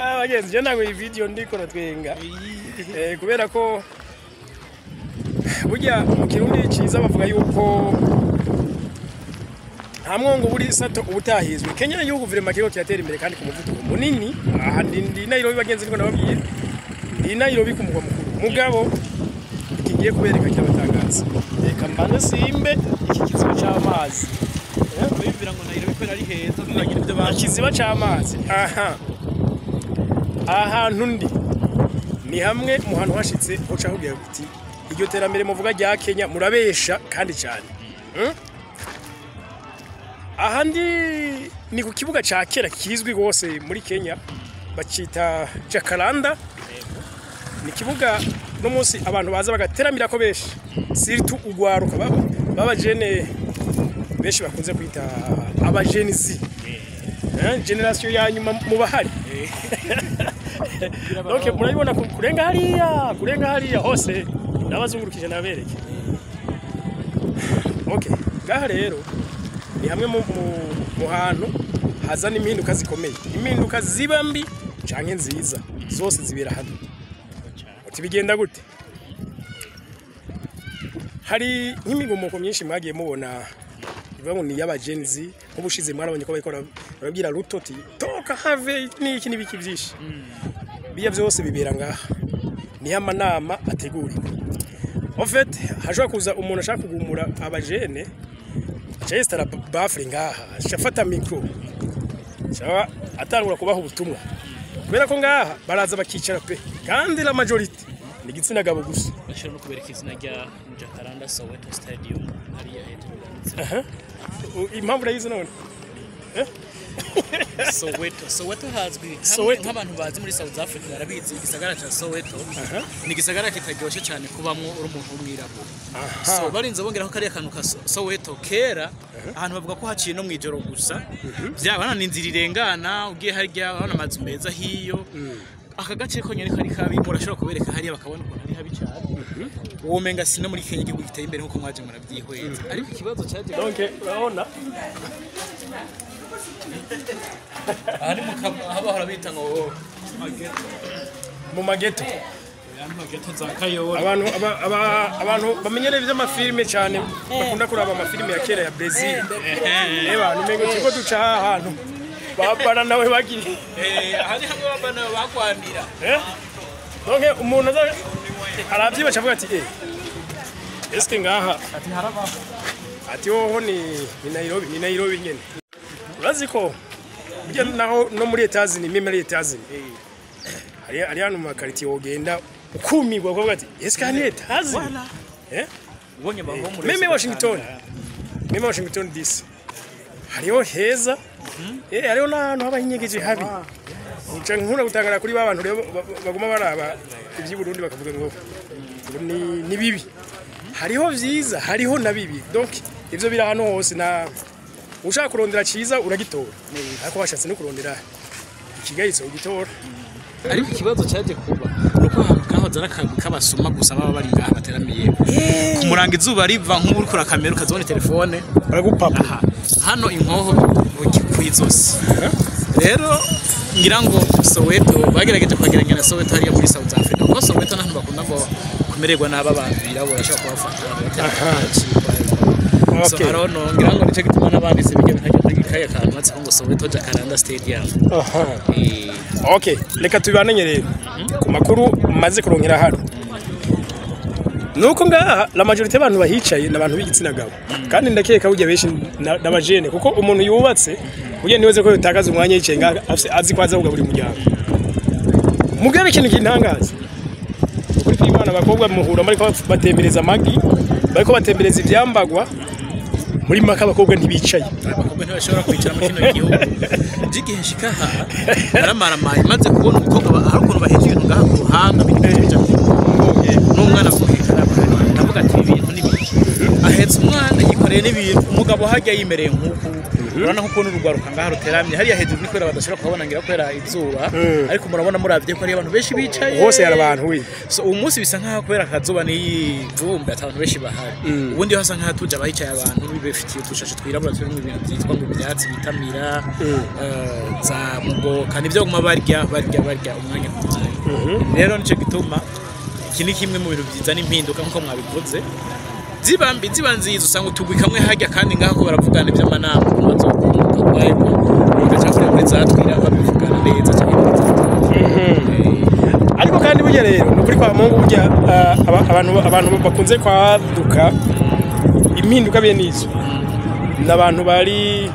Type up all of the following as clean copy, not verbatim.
Bagenzi, je ntabwo iyi video ndiko natwenga, kubera ko burya mu Kirundi ciza bavuga yuko nta mwongo buri sato ubutahizwe. Kenya ni igihugu vraiment kiriko kiratera imbere kandi ku muvuduko munini. Aha ndi Nairobi, bagenzi, niko nababwiye, ndi Nairobi ku mugwa mukuru. Mugabo ikigiye kubereka cyabatangaza, reka mbanze simbe iki kiziba c'amazi. Bibwira ngo Nairobi ko ari heza, bagira ibyo bazi. Ikiziba c'amazi aha ahantu ndi ni hamwe mu hantu hashitse uca kugira uti iryo terambere muvuga rya Kenya murabesha kandi cyane. Aha ndi ni ku kibuga ca kera kizwi rwose muri Kenya, bacita Jacaranda. Ni ikibuga no munsi abantu baza bagateramira ko benshi, surtout ugwaruka baba jeunes benshi bakunze kwita aba Gen Z, génération ya nyuma mu bahari. Donc murabibona kurenga hariya, kurenga hariya hose nabazungurukije nabereke. Okay, ngaha rero ni hamwe mu hantu hazana impinduka zikomeye, impinduka ziba mbi canke nziza, zose zibera hano. Uti bigenda gute? Hari nk'imigomoko myinshi mwagiye mubona ivuga ngo ni y'aba Gen Z. Nk'ubushize mwarabonye ko bariko barabwira Ruto ati toka have n'iki n'ibiki byinshi. Biya byose bibera ngaha, niyo amanama ategurirwa. En fait, hashobora kuza umuntu ashaka kugumura abajene, aca yesitara baffle ngaha, aca afata micro, aca atangura kubaha ubutumwa, kubera ko ngaha baraza bakicara pe, kandi la majorité ni igitsina gabo gusa. Bashobora no kubereka izina rya Jacaranda Soweto Stadium hariya hejuru yanditse. Aha. Impamvu urayizi none? Soweto, Soweto hazwi Soweto. nk'abantu bazi muri South Africa barabizi. Igisagara ca Soweto ni igisagara kitaryoshe cyane kubamwo uri umuntu w'umwirabura. So barinze bongeraho kariya kantu ka Soweto. Kera ahantu bavuga ko haciye no mw'ijoro gusa, byaba ni inzira irengana ugiye harya urabona amazu meza hiyo. Aka gace konyene kari kabi, murashobora kubereka hariya bakabona ukuntu ari habi cyane. Womenga si no muri Kenya, igihugu giteye imbere nkuko mwaje murabyihweza, ariko ikibazo cyaje Donc urabona. Aha ni mu aho bahora bita ngo Mu mageto. Mageto za Kayora. Abantu bamenyereye iby'amafilime cyane, bakunda kuraba amafilime ya kera ya Brazil. Eba numengo turiko duca ahantu babara nawe bagiye. Aha ni hamwe babana bagwanira. Donc umuntu aza aravyiba avuga ati eske ngaha ati harabaho. Ati hoho ni Nairobi, ni Nairobi nyene. Urazi ko burya naho no muri Etazini, mimi muri Etazini hari hano mu makaritiye wogenda ukumirwa ukavuga ati eske ni Etazini? Voilà. Ubonye abaho muri Même Washington, même Washington DC hariho heza, hariho n'ahantu haba hinyegeje habi. Uca nkunda gutangara kuri ba bantu rero baguma baraba iby'i Burundi bakavuga ngo ni bibi. Hariho vyiza, hariho na bibi. Donc ivyo biri ahantu hose, na ushaka kurondera ciza uragitora, ariko washatse no kurondera ikigayitse ugitora. Ariko ikibazo cyaje kuba nuko ahantu kahoze ari akagwi k'abasuma gusa baba bari ngaha bateramiye ku murango, izuba riva, nk'ubu uriko urakamera ukazibona telefone baragupapa. Aha hano inkoho kw'izosi rero ngira ngo Soweto bagerageje kuhagereranya na Soweto hariya muri South Africa, kuko Soweto n'ahantu bakunda ngo kumererwa nabi abantu birabura, bashobora kuhafata bagatera. So I don't know, ngira ngo nicyo gituma n'abanditse bijya bintu kuri kaya kantu handitseho ngo Soweto Jacaranda Stadium. Okay, reka tubibananye rero ku makuru maze kuronkera hano. Nuko ngaha la majorité y'abantu bahicaye ni abantu b'igitsina gabo, kandi ndakeka burya benshi n'abajene, kuko umuntu yubatse burya niweze ko yotakaza umwanya yicaye ngaha azi ko aza kugaburira umuryango. Mugabe ikintu kintangaza, ukuri kw'Imana, abakobwa muhura bariko batembereza amagi, bariko batembereza ivyambagwa. Muri make abakobwa ntibicaye. Abakobwa ntibashobora kwicara muri kino gihugu. Igihe nshika aha naramaramaye maze kubona umukobwa hari ukuntu baheka ibintu ngaha ku ruhanga bija n'umwana bamuheka arabahari, ndavuga ati ibi bintu ni biki? Ahetse umwana, yikoreye n'ibintu, umugabo hajya yimereye nk'uku. Urabona ko ukuntu urugwaruka ngaha ruteramye hariya hejuru, ni kubera badashobora kuhabona ngira kubera izuba, ariko murabona muravye ko hariyo abantu benshi bicaye. Hose hari abantu we. So uwo munsi bisa nkaho kubera akazuba n'iyivumbi ata bantu benshi bahari. Ubundi hasa nkaho tuje abahicaye, abantu bifitiye utushashe twirabura turimo ibintu byitwa ngo ibyatsi bitamira, za mugoka, nibyo baguma barya barya barya umwanya ku mwanya. Rero nico gituma iki ni kimwe mu bintu bizana impinduka nkuko mwabivuze, ziba mbi ziba nziza. Usanga utugwi kamwe hajya kandi ngaho ko baravugana iby'amanama ukuntu bazokunguka kwayo, bagaca kure muri za twira babivugana neza cyangwa muri za. Ariko kandi burya rero ni ukuri kwa Mungu, burya abantu bakunze kwaduka impinduka bene izo ni abantu bari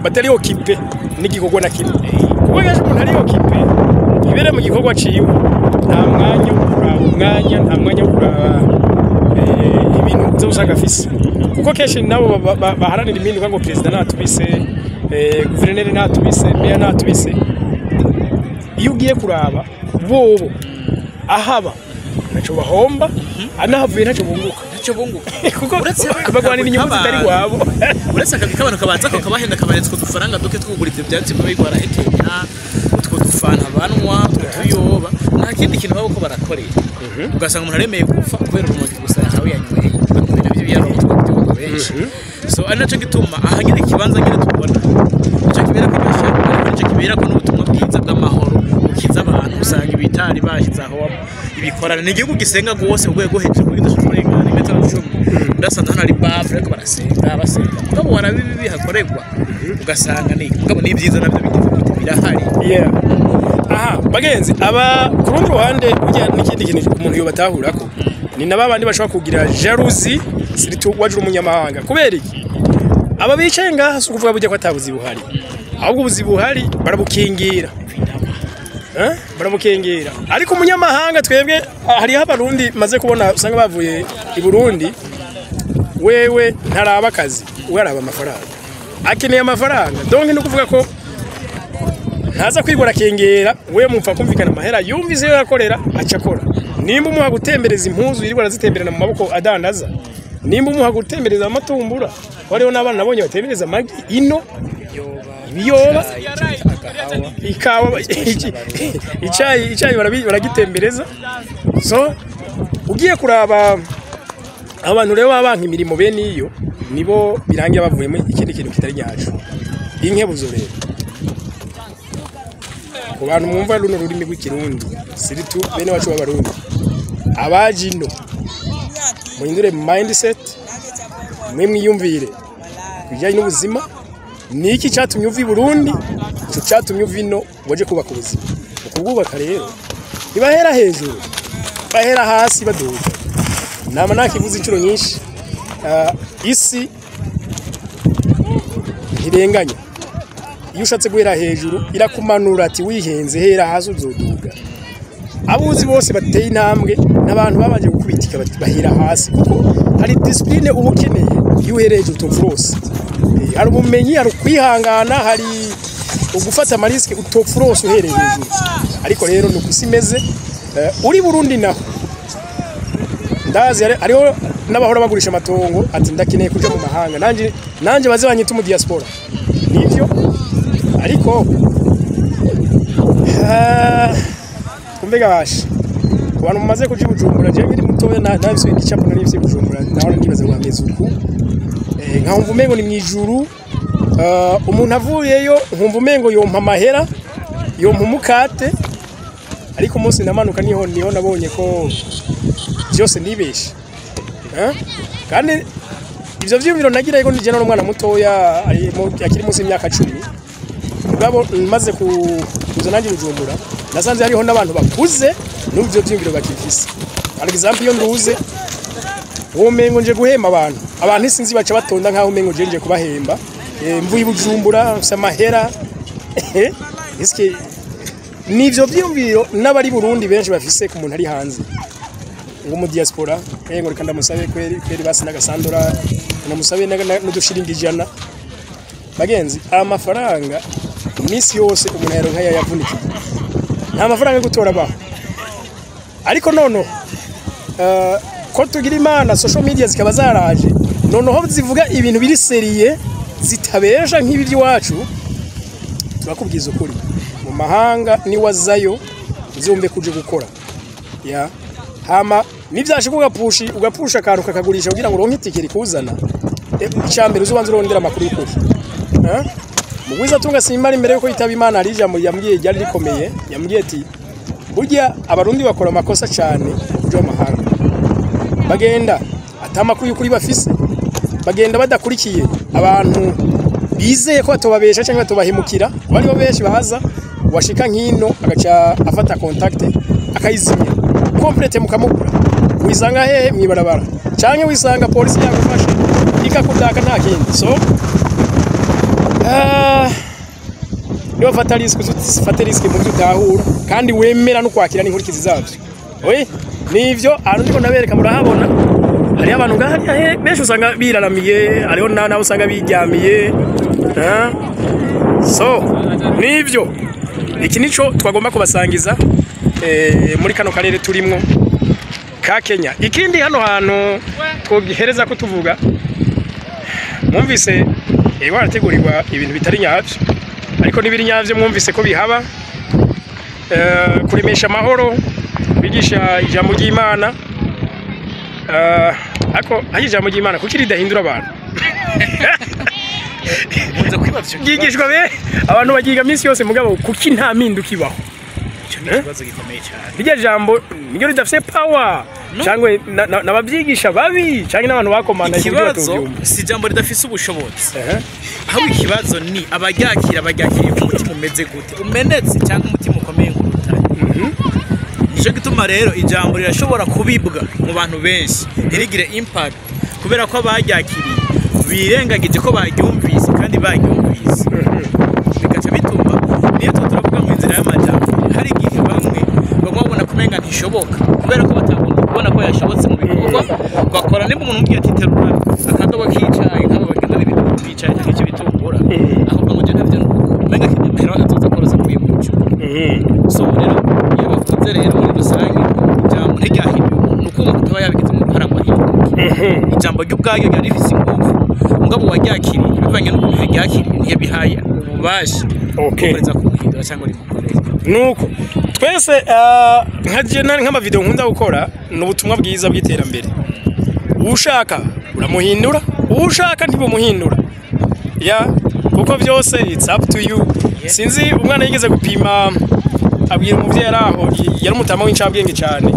batari occupé n'igikorwa na kimwe, kuko kenshi umuntu ari occupé ibere mu gikorwa ciwe, nta mwanya wo kuraba umwanya, nta mwanya wo kuraba ibintu uza usanga afise, kuko kenshi nabo baharanira impinduka ngo perezida natubise, guverineri natubise, meya natubise. Iyo ugiye kuraba bobo ahaba ntacyo bahomba, anahavuye ntacyo bunguka. Ntacyo bunguka. Kuko Uretse bagwanira inyungu zitari iwabo. Uretse akazi k'abantu kabanza kakabahenda, kabahereza utwo dufaranga duke two kugura ibyo byatsi biba bigwara hekenya, utwo dufanta banywa, utwo tuyoba, nta kindi kintu baba ko barakorera. Ugasanga umuntu aremeye gupfa kubera urumogi gusa yahawe yanyweye, ibintu by'ibiyarumutwe byumva benshi. So ari nacyo gituma aha nyine ikibanza nyine tubona nicyo kibera ko iryo shyaka, ariko nicyo kibera ko n'ubutumwa bwiza bw'amahoro bukiza abantu. Usanga ibitari bashyize aho ibikorana, ni igihugu gisenga rwose ku rwego hejuru, kuburyo udashobora kurengana imetero 10 udasanze hano hari bafure, ariko barasenga basenga, mugabo waraba ibibi bihakorerwa ugasanga ni mugabo n'ibyiza nabyo bigize gute birahari. Yeah. Aha bagenzi, aba ku rundi ruhande burya n'ikindi kintu umuntu yobatahura ko ni na babandi bashobora kugira jalousie, surtout waje uri umunyamahanga. Kubera iki? Aba bicaye ngaha si ukuvuga burya ko atabuzi buhari, ahubwo ubuzi buhari barabukingira. Eh? Barabukingira. Ariko umunyamahanga twebwe, hariho Abarundi maze kubona usanga bavuye i Burundi, wewe ntaraba akazi, we araba amafaranga, akeneye amafaranga. Donc ni ukuvuga ko ntaza kwigura akengera, we mupfa kumvikana amahera, yumvise iyo yakorera aca akora. Nimba umuha gutembereza impuzu yirirwa arazitemberana mu maboko adandaza, nimba umuha gutembereza amatumbura, hariho n'abana nabonye batembereza amagi ino, ibiyoba, ikawa, icyayi baragitembereza. So ugiye kuraba abantu rero baba banka imirimo bene iyo, nibo birangira bavuyemo ikindi kintu kitari nyacu. Inkebuzo rero ku bantu mwumva runo rurimi rw'Ikirundi, surtout bene wacu b'Abarundi abaje ino, muhindure mindset, mwe mwiyumvire ibijyanye n'ubuzima. Ni iki cyatumye uva i Burundi? Icyo cyatumye uva ino, waje kubaka ubuzima. Mu kubwubaka rero ntibahera hejuru, bahera hasi baduga. Nama nakivuze inshuro nyinshi, isi ntirenganya. Iyo ushatse guhera hejuru irakumanura, ati wihenze, hera hasi uzoduga. Abuzi bose bateye intambwe n'abantu babanje gukubitika, bahera hasi, kuko hari discipline uba ukeneye. Iyo uhereye hejuru utopfa urose. Hari ubumenyi, hari ukwihangana, hari ugufata ama risques utopfa urose uhereye hejuru. Ariko rero ni uko isi imeze. Uri Burundi naho ndazi hariho n'abahora bagurisha amatongo, ati ndakeneye kuja mu mahanga, nanje baze banyita mu diaspora. Nivyo, ariko kumbe gabasha ku bantu mumaze kuja i Bujumbura. Jewe nkiri mutoya nabise igicapo nari mfise i Bujumbura, nahora nibaza ngo hameze uku. Nkamva umengo ni mwijuru. Umuntu avuyeyo nkumva umengo yompa amahera, yompa umukate. Ariko umunsi namanuka niho nabonye ko byose nibeshe. Eh? Kandi ivyo vyiyumviro nagira yuko nije n'umwana mutoya akiri munsi y'imyaka 10. Mugabo maze kuza nanjye i Bujumbura, nasanze hariho n'abantu bakuze n'ubwo vyiyumviro bakifise. Par exemple, iyo nduze uwo mengo nje guhemba abantu, abantu isinzi baca batonda nkaho umengo nje nje kubahemba. Mvuye i Bujumbura mfise amahera. Eske nivyo vyiyumviro n'abari Burundi benshi bafise ku muntu ari hanze, ngo mu diaspora, ngo reka ndamusabe kweri kweri basi n'agasandora, ndamusabe n'udushiringi 100? Bagenzi, amafaranga iminsi yose umuntu yaronka yayavunikiye, nta mafaranga yo gutora abaho. Ariko noneho ko tugira Imana social media zikaba zaraje, noneho zivuga ibintu biri sérieux. Zitabesha nk'ibi by'iwacu. Turakubwiza ukuri, mu mahanga niwazayo uzumve kuje gukora ya hama nivyashika ugapushi, ugapusha akantu kakagurisha kugira ngo uronke itike rikuzana. Icambere uzubanza urondera amakuru y'ukuri. Eh? Mugwiza tunga simba imbere yuko yitaba Imana, hari ijambo yambwiye ryari rikomeye. Yambwiye ati: "Burya Abarundi bakora amakosa cyane kuja mu mahanga, bagenda ata amakuru y'ukuri bafise, bagenda badakurikiye abantu bizeye ko batobabesha cyangwa batobahemukira." Bari bo benshi baza, washika nkino agaca afata contact akayizimya complète, mukamubura. Wisanga hehe? Mwibarabara, canke wisanga polisi yagufashe ikakudaka, nta kindi. So niba fata risque, ufate risque mu byo utahura kandi wemera no kwakira n'inkurikizi zabyo. Oui, nivyo. Ahantu ndiko nabereka murahabona, hariho abantu ngaha hariya benshi usanga biraramiye, hariho n'abo usanga biryamiye. Ah. So nivyo, iki nico twagomba kubasangiza muri kano karere turimwo ka Kenya. Ikindi hano hantu twogihereza ko tuvuga, mwumvise barategurirwa ibintu bitari nyavyo, ariko n'ibiri nyavyo mwumvise ko bihaba. Kuremesha amahoro, kwigisha ijambo ry'Imana. Ariko aho ijambo ry'Imana kuki ridahindura abantu? Nkunze kwibaza icyo kibazo. Ryigishwa be abantu bagiga minsi yose, mugabo kuki nta mpinduka ibaho? Icyo ni ikibazo gikomeye cyane. Rirya jambo niryo ridafise power, cyangwa n'ababyigisha babi, cyangwa n'abantu bakomanda ku buryo Ikibazo batovyumva? si ijambo ridafise ubushobozi, Ehe. ahubwo ikibazo ni abaryakira baryakiriye ku mutima umeze gute, umenetse cyangwa umutima ukomeye nk'urutare. Nicyo gituma rero ijambo rirashobora kubibwa mu bantu benshi ntirigire impact, kubera ko abaryakiriye birengagije ko baryumvise, kandi baryumvise bigaca bituma niyo tuba turavuga mu nzira y'amajyambere, hari igihe bamwe baguma babona kumenga ntishoboka kubera ko batagomba kubona ko yashobotse mu bikorwa bakora. Niba umuntu umubwiye ati: "Terura akadobo k'icayi", nk'abo bagenda n'ibidobo by'icayi cyangwa icy'ibitungura, akavuga ngo: "Je ntavyo nukora", umenga akeneye amahera azoza koroza avuye mu cyo. So rero iyo bavuze rero muri rusange ijambo ntiryahinduye umuntu, ni uko umuntu ataba yabigizemo uruhara ngo ahinduke. Ijambo ry'ubwaryo ryari rifise ingufu, mugabo uwaryakiriye, bivanye n'ukuntu yaryakiriye, ntiyabihaye ububasha bwo kumuhindura cyangwa rimukorere. Nuko twese nka je nk'amavideo nkunda gukora ni ubutumwa bwiza bw'iterambere. Ushaka uramuhindura, ushaka ntibumuhindura ya, kuko byose it's up to you. Sinzi umwana yigeze gupima abwira umuvyeyi ari aho, yari umutama w'incabwenge cyane,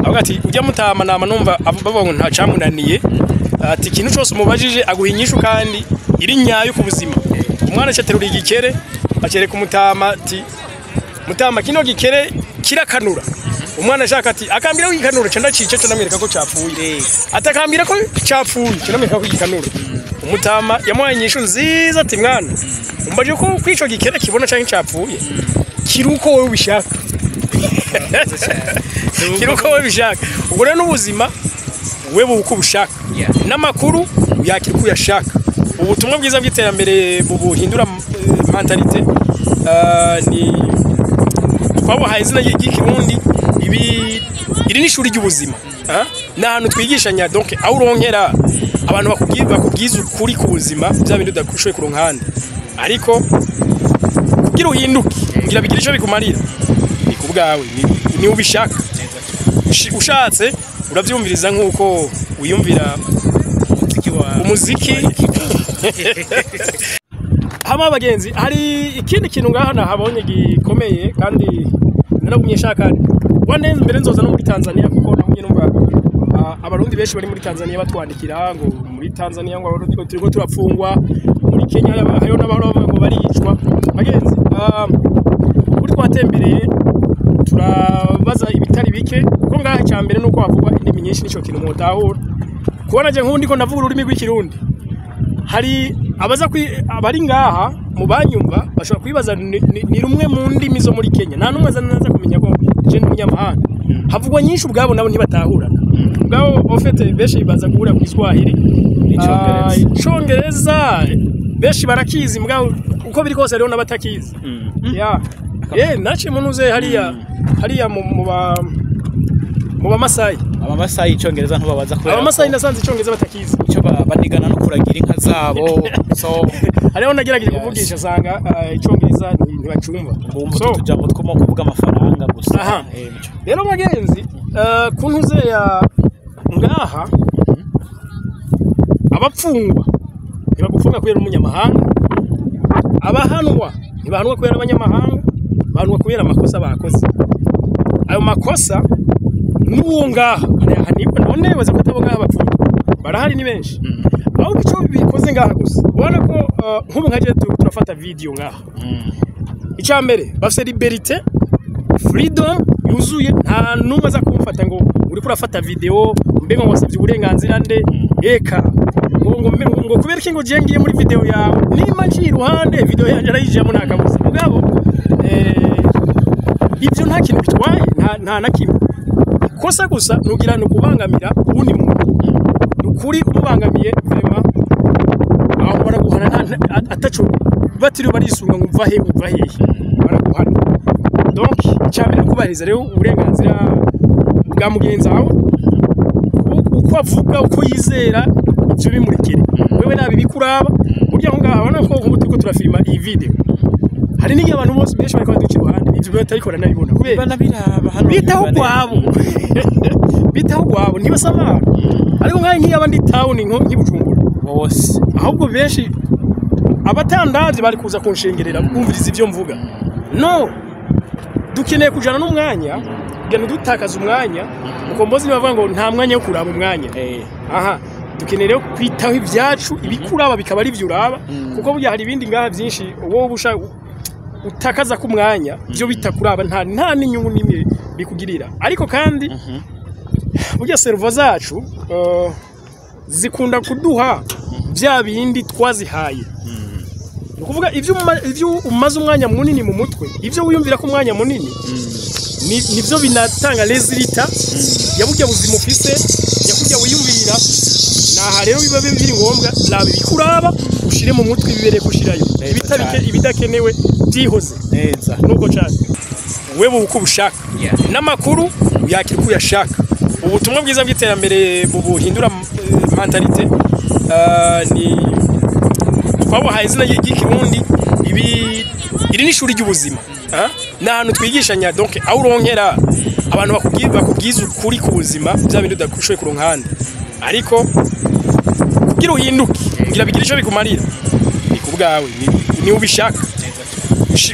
avuga ati: "Ujya mutama nama numva bavuga ngo nta camunaniye", ati: "Ikintu cyose umubajije aguha inyishu kandi iri nyayo ku buzima." Umwana aterura igikere akereka umutama ati: "Mutama, kino gikere kirakanura." Umwana ashaka ati: "Akambira ko gikanura ca ndacice, ca ndamwereka ko capfuye." Atakambira ko capfuye, ca ndamwereka ko gikanura. Umutama yamuhaye inyishu nziza ati: "Mwana, umbaje ko kwico gikere kibona canke capfuye, kiri uko wowe ubishaka, kiri uko wowe ubishaka." Ubwo rero n'ubuzima wewe uko ubushaka, n'amakuru uyakira uko uyashaka. Ubutumwa bwiza bw'iterambere buhindura mentalité, ni twabuhaye izina ry'Ikirundi ibi iri ni ishuri ry'ubuzima. Ah? Ni ahantu twigishanya, donc aho uronkera abantu bakubwiza ukuri ku buzima, bya bindi udashoboye kuronka ahandi. Ariko kugira uhinduke, kugira bigire ico bikumarira, ni ku bwawe, ni ubishaka. Ushatse uravyumviriza nk'uko wiyumvira umuziki wa umuziki. Hama abagenzi, hari ikindi kintu ngaha nahabonye gikomeye kandi naragumye nshaka one mbere nzoza no muri Tanzania, kuko nagumye numva Abarundi benshi bari muri Tanzania batwandikira ngo muri Tanzania ngo Abarundi ngo turiko turapfungwa, muri Kenya hariho n'abahora bavuga ngo baricwa. Bagenzi, kuri twatembereye turabaza ibitari bike, kuko ngaha icya mbere nuko havugwa indimi nyinshi, nico kintu mwotahura. Kubona je nk'undi ko ndavuga ururimi rw'Ikirundi, hari abaza abari ngaha mu banyumva bashobora kwibaza ni rumwe mu ndimi zo muri Kenya. Nta n'umwe aza naza kumenya ko je ndi umunyamahanga. Havugwa nyinshi, ubwabo nabo ntibatahurana ubwabo. Au fait, benshi baza guhura ku Kiswahili. Icongereza. Ah, Icongereza benshi barakizi, mugabo uko biri kose hariho n'abatakizi. Ya, naciye munuze hariya, hariya mu ba Masayi. Abamasayi icongereza ntubabaza kubera Abamasayi ko nasanze icongereza batakizi. Ico banigana no kuragira inka zabo, so Hariho nagerageje kuvugisha, asanga icongereza ntibacumva. Bumva So, utu tujambo two mu kuvuga amafaranga gusa. Aha. Nico. Rero bagenzi, ku ntuze ya ngaha, abapfungwa ntibagufunga kubera umunyamahanga, abahanwa ntibahanwa kubera abanyamahanga, bahanwa kubera amakosa bakoze. Ayo makosa n'uwo ngaha arayahanirwa. None baza ko atabo ngaha bapfungwa barahari, ni benshi. Ahubwo icyo bikoze ngaha gusa, ubona ko nk'ubu nka jewe turafata video ngaha, icya mbere bafite liberté, freedom yuzuye. Nta n'umwe aza kumufata ngo uriko urafata video, mbega ngo wasabye uburenganzira nde? Eka ngo kubera iki ngo je ngiye muri video yawe? Nimba nciye iruhande, video yanjye arayijamo, nta kabuza. Mugabo ibyo nta kintu bitwaye, nta na kimwe. Kosa gusa nugira ni ukubangamira uwundi muntu. Ni ukuri umubangamiye, vraiment aho baraguhana, ataco batiriwe barisunga ngo uva he, uva hehe, baraguhana. Donc icyambere ni ukubahiriza rero uburenganzira bwa mugenzi wawe, uko avuga, uko yizera, ibyo bimurikire wewe nabi bikuraba. Burya aho ngaho urabona ko nk'ubu turiko turafilma iyi video, hari n'igihe abantu bose benshi bariko baduca iruhande, ivyo batariko baranabibona kubera Banabiraba hano. Bitaho gwabo, bitaho gwabo, ntibasamara. Ariko nk'aho nk'iyo ndi town, nko nk'i Bujumbura, bose. Ahubwo benshi abatandavye bari kuza kunshengerera bumviriza ivyo mvuga. No dukeneye kujana n'umwanya kugira ntidutakaze umwanya. Mukombozi nibavuga ngo nta mwanya wo kuraba umwanya. Aha dukeneye rero kwitaho ibyacu, ibikuraba bikaba ari byo uraba, kuko burya hari ibindi ngaha byinshi wowe uba utakaza ku mwanya byo bitakuraba, nta n'inyungu n'imwe bikugirira. Ariko kandi burya cerveau zacu zikunda kuduha bya bindi twazihaye. Ni ukuvuga ibyo umaze umwanya munini mu mutwe, ibyo wiyumvira ko umwanya munini, nibyo binatanga résultat ya burya buzima ufise, ya kurya wiyumvira. Naha rero biba biri ngombwa, raba ibikuraba ushire mu mutwe, bibereye kushirayo. Neza ibitabike cane. Ibidakenewe byihoze. Neza. Nuko cyane wewe uko ubishaka n'amakuru uyakira uko uyashaka. Ubutumwa bwiza bw'iterambere buhindura mentalité, ni twabuhaye izina ry'ikirundi ibi iri ni ishuri ry'ubuzima. Ah? Ni ahantu twigishanya, donc aho uronkera abantu bakubwiza ukuri ku buzima, bya bindi udashoboye kuronka ahandi. Ariko kugira uhinduke, kugira bigire icyo bikumarira, ni ku bwawe, ni ubishaka.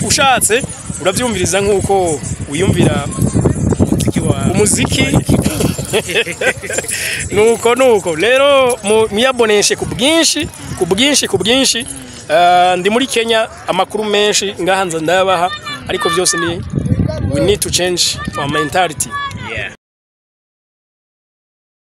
Ushatse urabyumviriza nk'uko wiyumvira umuziki wa umuziki. Nuko rero muyaboneshe ku bwinshi, ku bwinshi, ku bwinshi. Ndi muri Kenya, amakuru menshi ngaha nza ndayabaha, ariko byose ni we need to change our mentality.